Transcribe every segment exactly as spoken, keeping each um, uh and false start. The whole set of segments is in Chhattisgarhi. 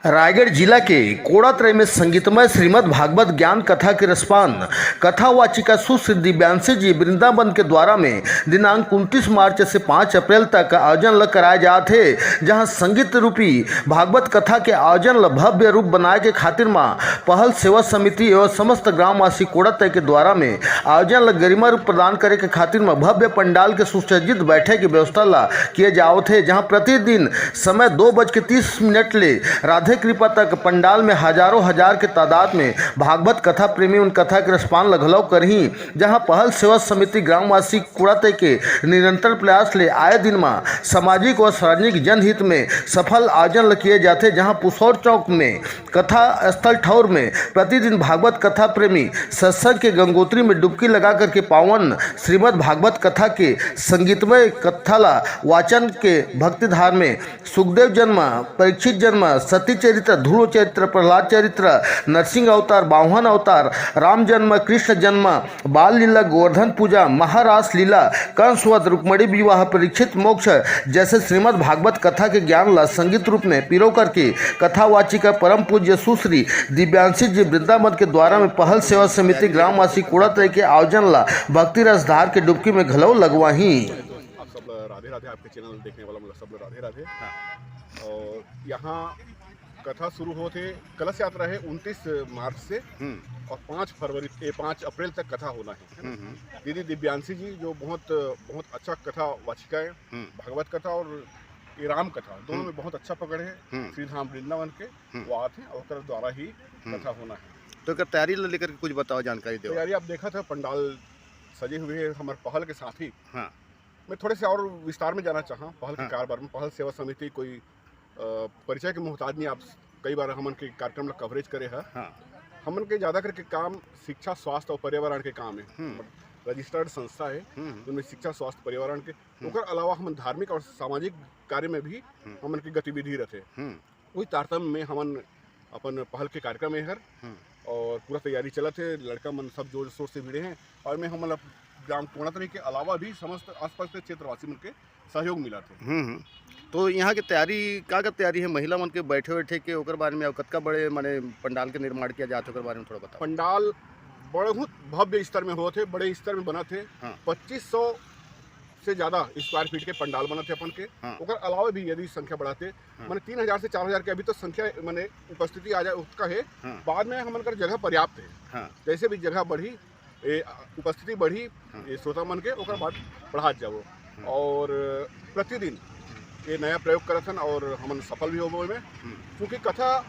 रायगढ़ जिला के कोड़ातरई में संगीतमय श्रीमद् भागवत ज्ञान कथा के रसपान कथावाचिका सुश्री दिव्यांशी जी वृंदावन के द्वारा में दिनांक उनतीस मार्च से पाँच अप्रैल तक आयोजन ल कराए जात हे, जहां संगीत रूपी भागवत कथा के आयोजन ल भव्य रूप बनाए के खातिर म पहल सेवा समिति एवं समस्त ग्रामवासी कोड़ातरई के द्वारा में आयोजन ल गरिमा रूप प्रदान करे के खातिर म भव्य पंडाल के सुसज्जित बैठे के व्यवस्था ल किए जावत हे, जहां प्रतिदिन समय दो बज के तीस मिनट ले राधे कृपा तक पंडाल में हजारों हजार के तादाद में भागवत कथा प्रेमी उन कथा के रसपान ल घलौ करही, जहां पहल सेवा समिति ग्रामवासी कोड़ातरई के निरंतर प्रयास ले आए दिन म सामाजिक और सार्वजनिक जनहित में सफल आयोजन ल किए जाथे, जहां पुसौर चौक में कथा स्थल ठौर में प्रतिदिन भागवत कथा प्रेमी सत्संग के गंगोत्री में डुबकी लगा करके पावन श्रीमद् भागवत कथा के संगीतमय कथा ला वाचन के भक्तिधार में सुखदेव जन्म, परीक्षित जन्म, सती चरित्र, ध्रुव चरित्र, प्रहलाद चरित्र, नरसिंह अवतार, बाहुन अवतार, राम जन्म, कृष्ण जन्म, बाल लीला, गोवर्धन पूजा, महारास लीला, कंसवध, रुक्मणी विवाह, परीक्षित मोक्ष जैसे श्रीमद् भागवत कथा के ज्ञान ला संगीत रूप में पिरो करके कथावाचिका परम पूज्य सुश्री दिव्यांशी जी वृंदावन के द्वारा में पहल सेवा समिति ग्रामवासी कोड़ातरई के आयोजन ला भक्ति रस धार के डुबकी में घलौ लगवाही। आप सब ल राधे राधे, आपके चैनल देखने वाला मतलब सब ल राधे राधे। और यहाँ कथा शुरू होत हे, कलश यात्रा है उनतीस मार्च से हम्म। और पाँच फरवरी, ए, पाँच अप्रैल तक कथा होना है, है ना? हम्म, हम्म। दीदी दिव्यांशी जी जो बहुत, बहुत अच्छा कथा वाचिका है, हम्म। भागवत कथा और ये राम कथा दोनों हम्म। में बहुत अच्छा पकड़ है। हम्म। श्री धाम वृंदावन के हम्म। वो आत हैं और ओकर द्वारा ही हम्म। कथा होना है। तो एकर तैयारी ल लेकर के कुछ बताओ, जानकारी देवा। तैयारी आप देखा था, पंडाल सजे हुए हैं हमारे पहल के साथ ही। हाँ। मैं थोड़े से और विस्तार में जाना चाहा पहल के हाँ। कारभार में। पहल सेवा समिति कोई, अ, परिचय के मोहताज नहीं। आप कई बार हमन के कार्यक्रम ला कवरेज करे ह। हाँ। हमन के ज्यादा करके काम शिक्षा, स्वास्थ्य और पर्यावरण के काम है। हम्म। रजिस्टर्ड संस्था है, हम्म। उनमें शिक्षा, स्वास्थ्य, पर्यावरण के, हम्म। ओकर अलावा हमन धार्मिक और सामाजिक कार्य में भी हम्म। हमन के गतिविधि रहथे। हम्म। वही तारतम्य में हमन अपन पहल के कार्यक्रम ए हर हम्म। और पूरा तैयारी चलत हे, लड़का मन सब जोर शोर से भिड़े हैं और मैं हमन ला ग्राम कोड़ातरई के अलावा भी समस्त आसपास के क्षेत्रवासी मन के सहयोग मिलत हे। हम्म, हम्म। तो यहाँ के तैयारी, का का तैयारी है महिला मन के बैठे बैठे के, ओकर बारे में, और कतका बड़े माने पंडाल के निर्माण किया जात हे, ओकर बारे में थोड़ा बताओ। पंडाल बहुत भव्य स्तर में होत हे, बड़े स्तर में बनत हे। हाँ। पच्चीस सौ से ज्यादा स्क्वायर फीट के पंडाल बनत हे अपन के। हाँ। ओकर अलावा भी यदि संख्या बढ़ाते, हाँ। माने तीन हजार से चार हजार के अभी तो संख्या माने उपस्थिति आ जाए, ओतका हे। हाँ। बाद में हमन कर जगह पर्याप्त हे। हाँ। जैसे भी जगह बढ़ी, ए, उपस्थिति बढ़ी, हाँ। ए, श्रोता मन के, ओकर बाद बढ़ात जाबो। हाँ। और प्रतिदिन ये नया प्रयोग करत हन और हमन सफल भी होबो एमे। हम्म। क्योंकि कथा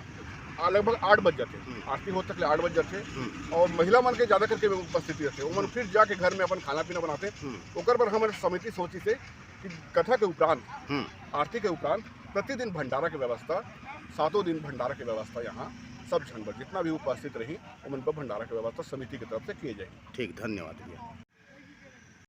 आ, लगभग आठ बज जाथे, हम्म। आरती होत तक ले आठ बज जाथे हम्म। और महिला मन के ज्यादा करके उपस्थिति रहथे। ओमन फिर जाके घर में अपन खाना पीना बनाथे। हम्म। ओकर बर हमर समिति सोचिस हे कि कथा के उपरांत, हम्म। आरती के उपरांत प्रतिदिन भंडारा के व्यवस्था, सातों दिन भंडारा के व्यवस्था यहाँ सब झन बर, जितना भी उपस्थित रही, ओमन बर भंडारा के व्यवस्था समिति के तरफ से किए जाही। ठीक, धन्यवाद भैया।